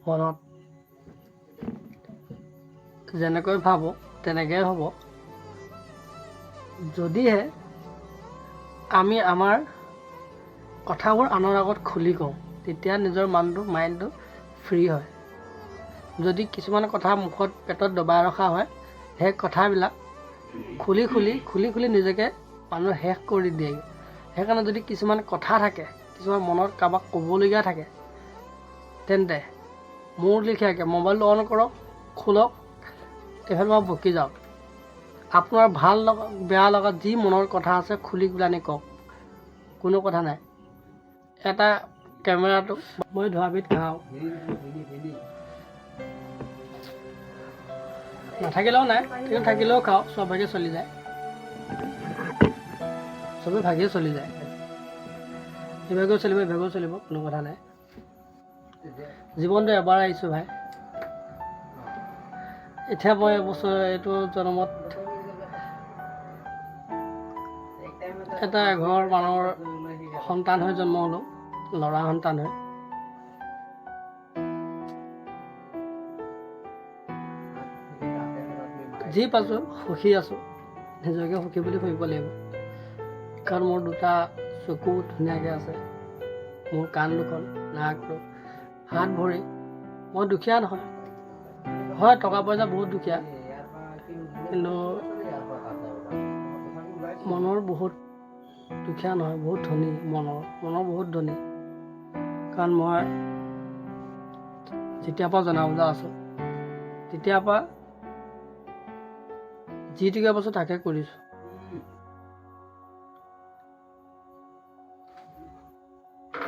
মনত যেনেকৈ ভাবোঁ তেনেকৈ হ'ব, যদিহে আমি আমাৰ কথাবোৰ আনৰ আগত খুলি কওঁ, তেতিয়া নিজৰ মানটো মাইণ্ডটো ফ্ৰী হয়। যদি কিছুমান কথা মুখত পেটত দবাই ৰখা হয়, সেই কথাবিলাক খুলি খুলি খুলি খুলি নিজকে মানুহ শেষ কৰি দিয়েগৈ। সেইকাৰণে যদি কিছুমান কথা থাকে, কিছুমান মনত কাৰোবাক ক'বলগীয়া থাকে, তেন্তে মোৰ লিখীয়াকৈ মোবাইলটো অন কৰক, খোলক, এইফালৰ পৰা বকি যাওক। আপোনাৰ ভাল লগা বেয়া লগা যি মনৰ কথা আছে খুলি পেলানি কওক, কোনো কথা নাই। এটা কেমেৰাটো মই ধোৱাবিধ খাওঁ, নাথাকিলেও নাই, কিন্তু থাকিলেও খাওঁ, চব ভাগে চলি যায়, চবে ভাগেই চলি যায়। এইভাগেও চলিব, এইভাগেও চলিব, কোনো কথা নাই। জীৱনটো এবাৰ আহিছোঁ ভাই। এতিয়া মই এবছৰ এইটো জন্মত এটা এঘৰ মানুহৰ সন্তান হৈ জন্ম হ'লোঁ, ল'ৰা সন্তান হৈ। যি পাইছোঁ সুখী আছোঁ, নিজকে সুখী বুলি ভাবিব লাগিব। কাৰণ মোৰ দুটা চকু ধুনীয়াকৈ আছে, মোৰ কাণ দুখন, নাকটো, হাত ভৰি। মই দুখীয়া নহয়, হয় টকা পইচা বহুত দুখীয়া, কিন্তু মনৰ বহুত দুখীয়া নহয়, বহুত ধনী মনৰ, মনৰ বহুত ধনী। কাৰণ মই যেতিয়াৰ পৰা জনা বুজা আছোঁ তেতিয়াৰ পৰা যিটোকে পাইছোঁ তাকে কৰিছোঁ।